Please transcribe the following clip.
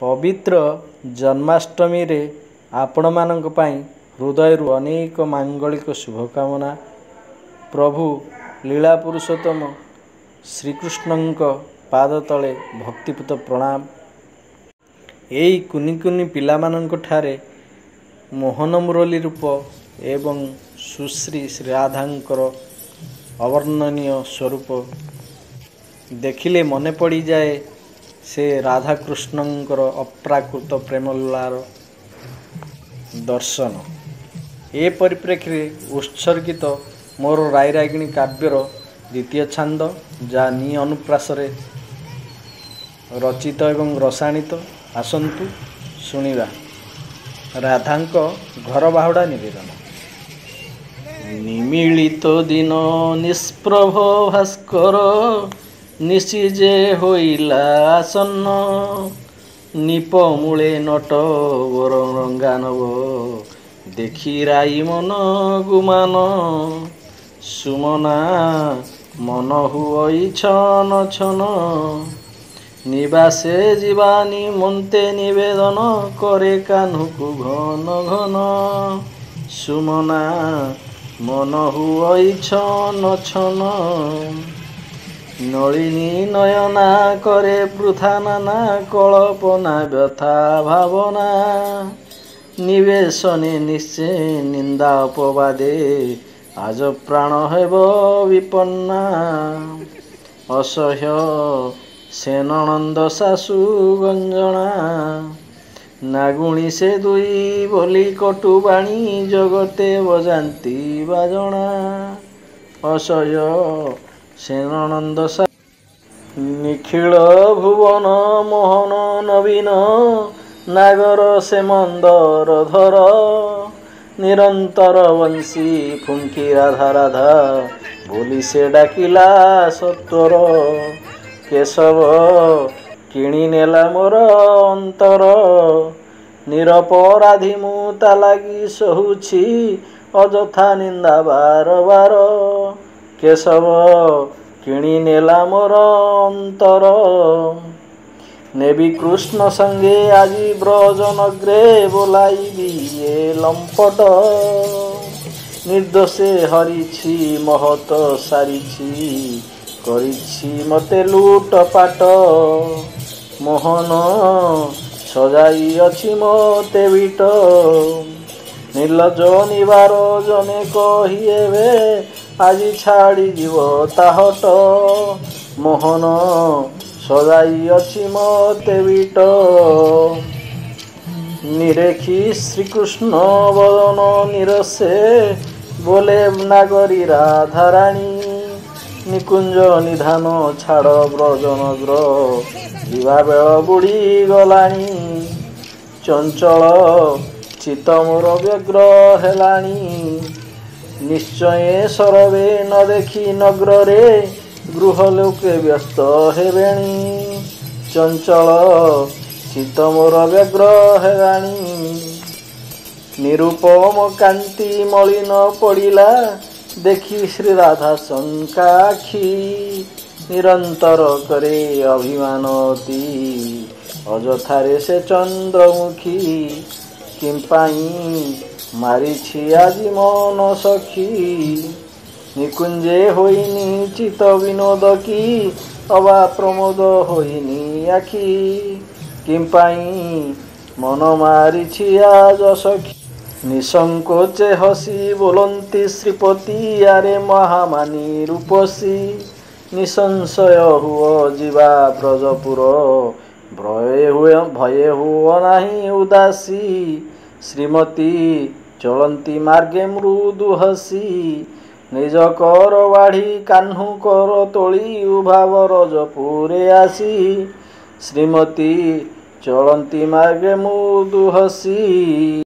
ପବିତ୍ର ଜନ୍ମାଷ୍ଟମୀରେ ଆପଣମାନଙ୍କ ପାଇଁ ହୃଦୟରୁ ଅନେକ ମାଙ୍ଗଳିକ ଶୁଭକାମନା। ପ୍ରଭୁ ଲୀଳା ପୁରୁଷୋତ୍ତମ ଶ୍ରୀକୃଷ୍ଣଙ୍କ ପାଦ ତଳେ ଭକ୍ତିପୂତ ପ୍ରଣାମ। ଏଇ କୁନି କୁନି ପିଲାମାନଙ୍କ ଠାରେ ମୋହନ ମୁରଲୀ ରୂପ ଏବଂ ସୁଶ୍ରୀ ଶ୍ରୀରାଧାଙ୍କର ଅବର୍ଣ୍ଣନୀୟ ସ୍ୱରୂପ ଦେଖିଲେ ମନେ ପଡ଼ିଯାଏ ସେ ରାଧାକୃଷ୍ଣଙ୍କର ଅପ୍ରାକୃତ ପ୍ରେମଲୀଳାର ଦର୍ଶନ। ଏ ପରିପ୍ରେକ୍ଷୀରେ ଉତ୍ସର୍ଗିତ ମୋର ରାଇରାଗିଣୀ କାବ୍ୟର ଦ୍ୱିତୀୟ ଛାନ୍ଦ, ଯାହା ନି ଅନୁପ୍ରାସରେ ରଚିତ ଏବଂ ରସାଣିତ। ଆସନ୍ତୁ ଶୁଣିବା ରାଧାଙ୍କ ଘର ବାହୁଡ଼ା ନିବେଦନ। ନିମିଳିତ ଦିନ ନିଷ୍ପ୍ରଭ ଭାସ୍କର, ନିଶି ଯେ ହୋଇଲା ଆସନ୍ନ। ନିପମୂଳେ ନଟ ବର ରଙ୍ଗାନବ, ଦେଖି ରାଇ ମନ ଗୁମାନ। ସୁମନା ମନ ହୁଅଇ ଛନ ଛନ, ନିବାସେ ଯିବା ନିମନ୍ତେ ନିବେଦନ କରେ କାହ୍ନୁକୁ ଘନ ଘନ। ସୁମନା ମନ ହୁଅଇ ଛନ ଛନ, ନଳିନୀ ନୟନା କରେ ବୃଥା ନାନା କଳପନା ବ୍ୟଥା ଭାବନା। ନିବେଶନେ ନିଶ୍ଚେ ନିନ୍ଦା ଅପବାଦେ, ଆଜ ପ୍ରାଣ ହେବ ବିପନ୍ନା। ଅସହ୍ୟ ସେ ନଣନ୍ଦ ଶାଶୁ ଗଞ୍ଜଣା, ନାଗୁଣୀ ସେ ଦୁଇ ବୋଲି କଟୁବାଣୀ ଜଗତେ ବଜାନ୍ତି ବାଜଣା। ଅସହ୍ୟ ସେ ନଣନ୍ଦ। ନିଖିଳ ଭୁବନ ମୋହନ ନବୀନ ନାଗର ସେ ମନ୍ଦର ଧର, ନିରନ୍ତର ବଂଶୀ ଫୁଙ୍କି ରାଧା ରାଧା ବୋଲି ସେ ଡାକିଲା ସତ୍ୱର। କେଶବ କିଣି ନେଲା ମୋର ଅନ୍ତର, ନିରପରାଧୀ ମୁଁ ତା ଲାଗି ସହୁଛି ଅଯଥା ନିନ୍ଦା ବାର ବାର। କେଶବ କିଣି ନେଲା ମୋର ଅନ୍ତର। ନେବି କୃଷ୍ଣ ସଙ୍ଗେ ଆଜି ବ୍ରଜନଗ୍ରେ ବୋଲାଇବି ଏ ଲମ୍ପଟ। ନିର୍ଦ୍ଦୋଷେ ହରିଛି ମହତ ସାରିଛି, କରିଛି ମତେ ଲୁଟପାଟ। ମୋହନ ସଜାଇ ଅଛି ମୋତେ ବିଟ। ନିର୍ଲଜ ନିବାର ଜନେ କହି ଏବେ ଆଜି ଛାଡ଼ିଯିବ ତାହଟ। ମୋହନ ସଜାଇ ଅଛି ମୋତେ ବିଟ। ନିରେଖି ଶ୍ରୀକୃଷ୍ଣ ବଦନ ନିରସେ ବୋଲେ ନାଗରୀ ରାଧାରାଣୀ, ନିକୁଞ୍ଜ ନିଧାନ ଛାଡ଼ ବ୍ରଜନଗ୍ର ଯିବା ବେଳ ବୁଡ଼ି ଗଲାଣି। ଚଞ୍ଚଳ ଚିତ୍ତ ମୋର ବ୍ୟଗ୍ର ହେଲାଣି, ନିଶ୍ଚୟ ସରବେ ନ ଦେଖି ନଗ୍ରରେ ଗୃହ ଲୋକେ ବ୍ୟସ୍ତ ହେବେଣି। ଚଞ୍ଚଳ ଚିତ୍ତ ମୋର ବ୍ୟଗ୍ର ହେଲାଣି। ନିରୂପମ କାନ୍ତି ମଳିନ ପଡ଼ିଲା, ଦେଖି ଶ୍ରୀ ରାଧା ଶଙ୍କାକ୍ଷୀ। ନିରନ୍ତର କରେ ଅଭିମାନ ଅତି, ଅଯଥାରେ ସେ ଚନ୍ଦ୍ରମୁଖୀ। କିମ୍ପାଇଁ ମାରିଛି ଆଜି ମନ ସଖୀ। ନିକୁଞ୍ଜେ ହୋଇନି ଚିତ୍ତ ବିନୋଦ କି, ଅବା ପ୍ରମୋଦ ହୋଇନି ଆଖି। କିମ୍ପାଇଁ ମନ ମାରିଛି ଆଜ ସଖୀ। ନିସଙ୍କୋଚେ ହସି ବୋଲନ୍ତି ଶ୍ରୀପତି, ଆରେ ମହାମାନି ରୂପସୀ। ନିସଂଶୟ ହୁଅ ଯିବା ବ୍ରଜପୁର, ଭୟେ ହୁଅ ନାହିଁ ଉଦାସୀ। ଶ୍ରୀମତୀ ଚଳନ୍ତି ମାର୍ଗେ ମୃଦୁ ହସି, ନିଜ କର ବାଢ଼ି କାହ୍ନୁ କର ତୋଳି ଉଭା ବ୍ରଜପୁରେ ଆସି। ଶ୍ରୀମତୀ ଚଳନ୍ତି ମାର୍ଗେ ମୃଦୁ ହସି।